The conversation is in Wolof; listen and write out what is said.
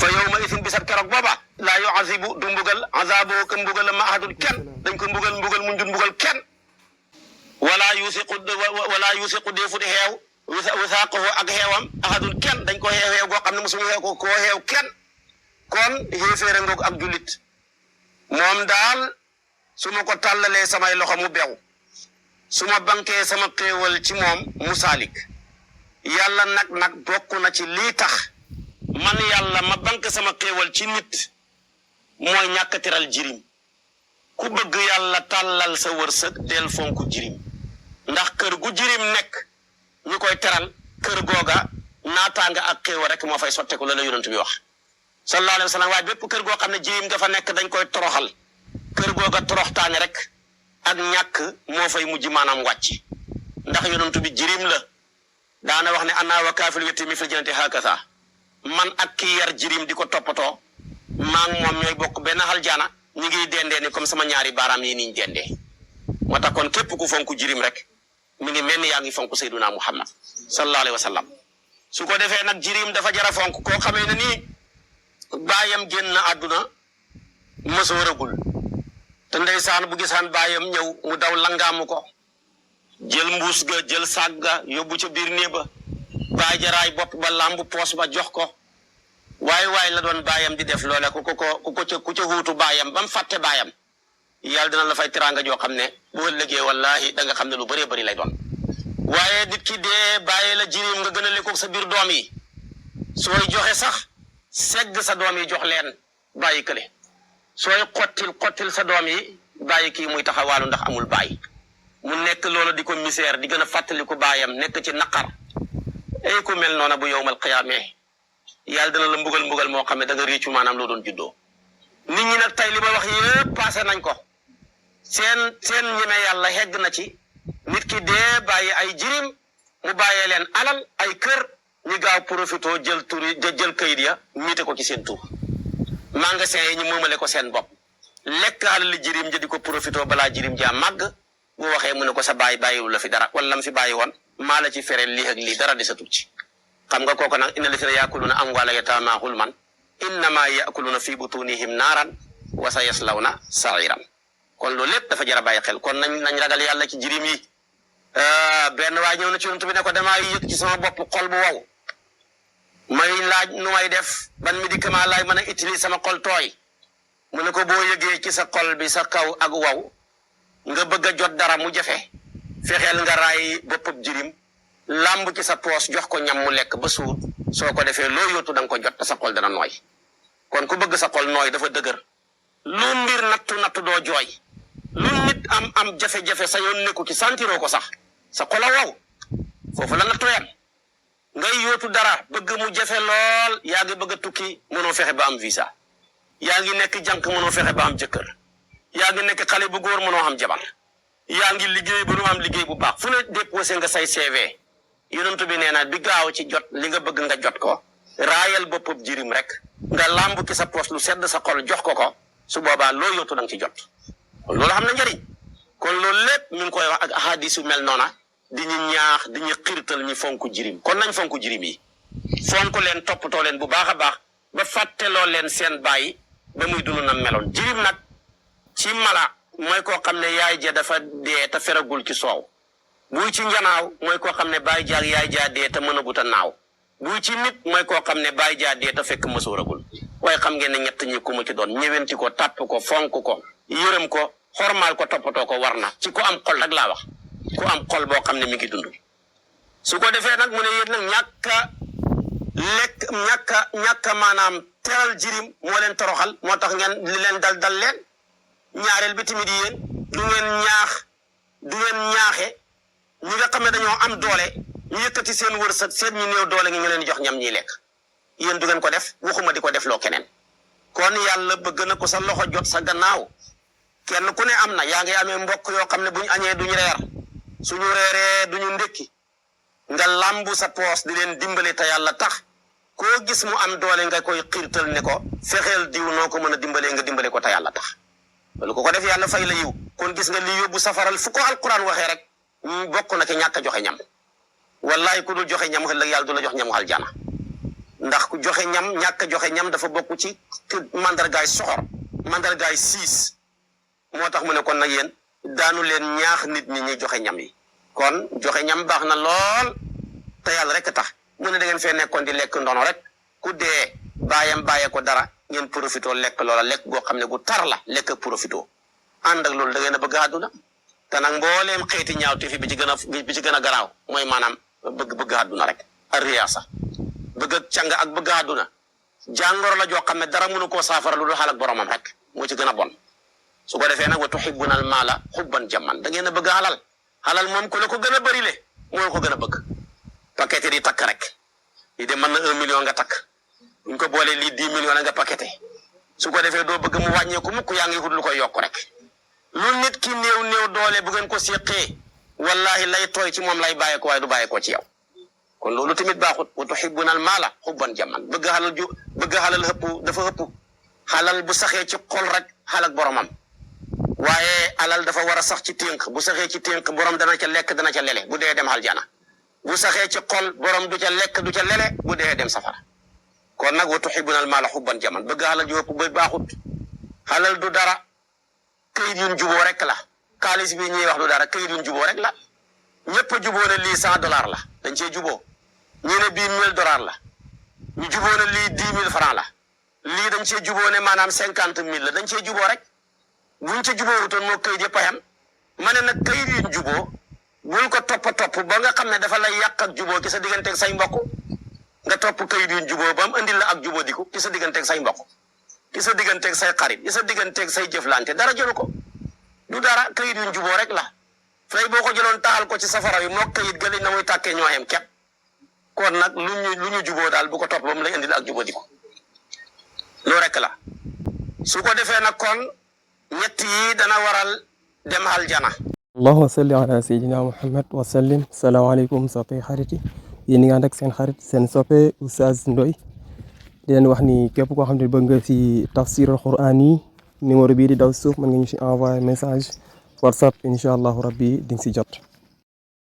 fa yawma isin bisab keroog booba laa yu'azibu du mbugal azaboo ka mbugal ma ahadun kenn dañ ko mbugal mu dul mbugal kenn wala yusiqu deefu di xeew wisaaqahu ak xeewam ahadun kenn dañ ko xeew goo xam ne mosuñu xeew ko koo xeew kenn kon xéeféere ngoog ak jullit moom daal su ma ko tàllalee samay loxo mu bew su ma bankee sama xéewal ci moom mu saalik yàlla nag bokk na ci lii tax man yàlla ma bank sama xéewal ci nit mooy ñàkk teral jirim ku bëgg yàlla tàllal sa wërsëg del fonku jirim ndax kër gu jirim nekk ñu koy teral kër googa naataanga ak xéewal rek moo fay sotteeku la yonent bi wax sallallahu alayhi wa sallam waaye bépp kër goo xam ne jirim nga fa nekk dañ koy toroxal kër googa toroxtaane rek ak ñàkk moo fay mujj maanaam wàcc ndax yonent bi jirim la daana wax ne ana wa kaafil yatimi fil jannati hakasa man ak kii yar jirim di ko toppatoo maa ngi moom ñooy bokk benn aljana ñu ngi dendee ni comme sama ñaari baaraam yi niñ dendee moo tax kon képp ku fonk jirim rek mi ngi mel ni yaa ngi fonk Seyduna Muhammad sallallahu alayhi wa sallam su ko defee nag jirim dafa jara fonk koo xamee ne nii baayam génn àdduna mësooragul te ndeysaan bu gisaan baayam ñëw mu daw langaamu ko jël mbuus ga jël saag ga yóbbu ca biir néeg ba baay jaraay bopp ba làmb poos ba jox ko waaye la doon baayam di def loole ku ca huutu baayam ba mu fàtte baayam yàlla dina la fay teraanga joo xam ne bu ëllëgee wallahi da nga xam ne lu bëree bëri lay doon waaye nit ki dee bàyyi la jirim nga gën a lekkoog sa biir doom yi sooy joxe sax segg sa doom yi jox leen bàyyi kële sooy xottil sa doom yi bàyyi kii muy taxawaalu ndax amul bàyyi mu nekk loolu di ko misère di gën a fàttaliku baayam nekk ci naqar ay ku mel noona bu yowmal qiyaamee yàlla dina la mbugal moo xam ne da nga réccu maanaam loo doon juddoo nit ñi nag tey li ma wax yëpp passé nañ ko seen ñeme yàlla hegg na ci nit ki dee bàyyi ay jirim mu bàyyee leen alal ay kër ñu gaaw profito jël kayit ya miite ko ci seen tur magasin yi ñu moomale ko seen bopp lekk alal jirim ja di ko profito balaa jirim ja màgg bu waxee mu ne ko sa bàyyiwul la fi dara wala mu fi bàyyi woon maa la ci fereel lii ak lii dara di sa tucci xam nga kooku nag inna lasina yaakuluna amwaala yataama zulman innama yaakuluna fi butunihim naaran wa sa yaslawna sa'iran kon loolu lépp dafa jar a bàyyi xel kon nañ ragal yàlla ci jirim yi benn waay ñëw na ci yonent bi ne ko damaa yëg ci sama bopp xol bu wow may laaj nu may def ban médicament laay mën a utiliser sama xol tooy mu ne ko boo yëgee ci sa xol bi sa kaw ak wow nga bëgg a jot dara mu jafe fexeel nga raay boppam jirim làmb ci sa poos jox ko ñam mu lekk ba suur soo ko defee loo yóotu da nga ko jot te sa xol dana nooy kon ku bëgg sa xol nooy dafa dëgër lu mbir nattu doo jooy lu nit am jafe-jafe sa yoon nekku ci santiroo ko sax sa xol a wow foofu la nattu yam ngay yóotu dara bëgg mu jafe lool yaa ngi bëgg a tukki mënoo fexe ba am visa yaa ngi nekk jànk mënoo fexe ba am jëkkër yaa ngi nekk xale bu góor mënoo am jabar yaa ngi liggéey ba nu am liggéey bu baax fu ne déposé nga say CV yonent bi nee na bi gaaw ci jot li nga bëgg nga jot ko raayal boppam jirim rek nga làmb ci sa poos lu sedd sa xol jox ko su boobaa loo yóotu danga ci jot loolu xam na njëriñ kon loolu lépp mi ngi koy wax ak ahadis yu mel noona di ñu ñaax di ñu xirtal ñu fonku jirim kon nañ fonku jirim yi fonk leen toppatoo leen bu baax a baax ba fàtteloo leen seen bàyyi ba muy dund na meloon jirim nag ci mala mooy koo xam ne yaay ja dafa dee te feragul ci soow buy ci njanaaw mooy koo xam ne bàyyi jaag yaay jaa dee te mënagut a naaw buy ci nit mooy koo xam ne bàyyi jaa dee te fekk mësooragul waaye xam ngeen ne ñett ñi ku mu ci doon ñëwenti ko tàpp ko fonk ko yërëm ko xormaal ko toppatoo ko war na ci ku am xol rek laa wax ku am xol boo xam ne mi ngi dund su ko defee nag mu ne yéen nag ñàkk a maanaam teral jirim moo leen toroxal moo tax ngeen li leen dal leen ñaareel bi tamit yéen du ngeen ñaaxe ñi nga xam ne dañoo am doole ñu yëkkati seen wërsëg seen ñu néew doole ngi leen jox ñam ñiy lekk yéen du ngeen ko def waxuma di ko def loo keneen kon yàlla bëgg na ko sa loxo jot sa gannaaw kenn ku ne am na yaa ngi amee mbokk yoo xam ne buñu añee duñu reer suñu reeree duñu ndékki nga làmbu sa poos di leen dimbale te yàlla tax koo gis mu am doole nga koy xiirtal ne ko fexeel diw noo ko mën a dimbalee nga dimbale ko te yàlla tax loolu ko def yàlla fay la yiw kon gis nga li yóbbu safaral fu ko alquran waxee rek bokk na ci ñàkk a joxe ñam wallahi ku dul joxe ñam ëllëg yàlla du la jox ñamu aljana ndax ku joxe ñam ñàkk joxe ñam dafa bokk ci mandargaay soxor mandargaay siis moo tax mu ne kon nag yéen daanu leen ñaax nit ñi ñuy joxe ñam yi kon joxe ñam baax na lool te yàlla rek tax mu ne da ngeen fee nekkoon di lekk ndono rek ku dee baayam bàyyee ko dara ngeen profito lekk loola lekk goo xam ne gu tar la lekk profito ànd ak loolu da ngeen a bëgg àdduna te nag mbooleem xeeti ñaawte fi bi ci gën a garaaw mooy maanaam bëgg àdduna rek a riyaasa bëgg ak càng ak bëgg àdduna jàngoro la joo xam ne dara mënu koo saafara lu dul xalak boromam rek moo ci gën a bon su ko defee nag wa tuhibbuna al maala hubban jamman da ngeen a bëgg xalal moom ku la ko gën a bëri le moo ko gën a bëgg paqueté di takk rek lii de mën na 1 million nga takk buñ ko boolee lii 10 millions nga paqueté su ko defee doo bëgg mu wàññeeku mukk yaa ngi wut lu koy yokk rek lu nit ki néew doole bu ngeen ko séqee wallahi lay tooy ci moom lay bàyyeeko waaye du bàyyeekoo ci yow kon loolu tamit baaxut wa tuhibbuna al maala hubban jamman bëgg xalal dafa ëpp xalal bu saxee ci xol rek xalak boromam waaye alal dafa war a sax ci ténk bu saxee ci ténk borom dana ca lekk dana ca lele bu dee dem aljana bu saxee ci xol borom du ca lekk du ca lele bu dee dem safara kon nag wa tuhibbuna al maala hubban jamman bëgg xalal ju ëpp ba baaxut xalal du dara këyit yuñ juboo rek la xaalis bi ñuy wax du dara këyit yuñ juboo rek la ñëpp a juboo ne lii $100 la dañ cee juboo ñu ne bii $1000 la ñu juboo ne lii 10 000 francs la lii dañ cee juboo ne maanaam 50 000 la dañ cee juboo rek buñ ca juboo wutoon moo këyit yëpp a yem ma ne nag këyit yuñ juboo bul ko topp ba nga xam ne dafa lay yàq ak juboo ki sa digganteeg say mbokk nga topp këyit yuñ juboo ba mu indil la ak juboo diku ki sa digganteeg say mbokk ki sa digganteeg say xarit ki sa digganteeg say jëflante dara jëlu ko du dara këyit yuñ juboo rek la fay boo ko jëloon taxal ko ci safara wi moo këyit gëli na muy tàkkee ñoo yem képp kon nag lu ñu juboo daal bu ko topp ba mu lay indil ak juboo diku loo rek la su ko defee nag kon ñett yi dana waral dem aljana allahumma salli ala sayyidina muhammad wa sallim salaamaaleykum soppe xarit yi yéen ñi nga ànd ak seen xarit seen soppe Oustaz Ndoye di leen wax ni képp koo xam ne bëgg nga ci tafsirul quran yi numéro bii di daw suuf mën nga ñu ci envoyer message WhatsApp incha allahu rabbi di nga ci jot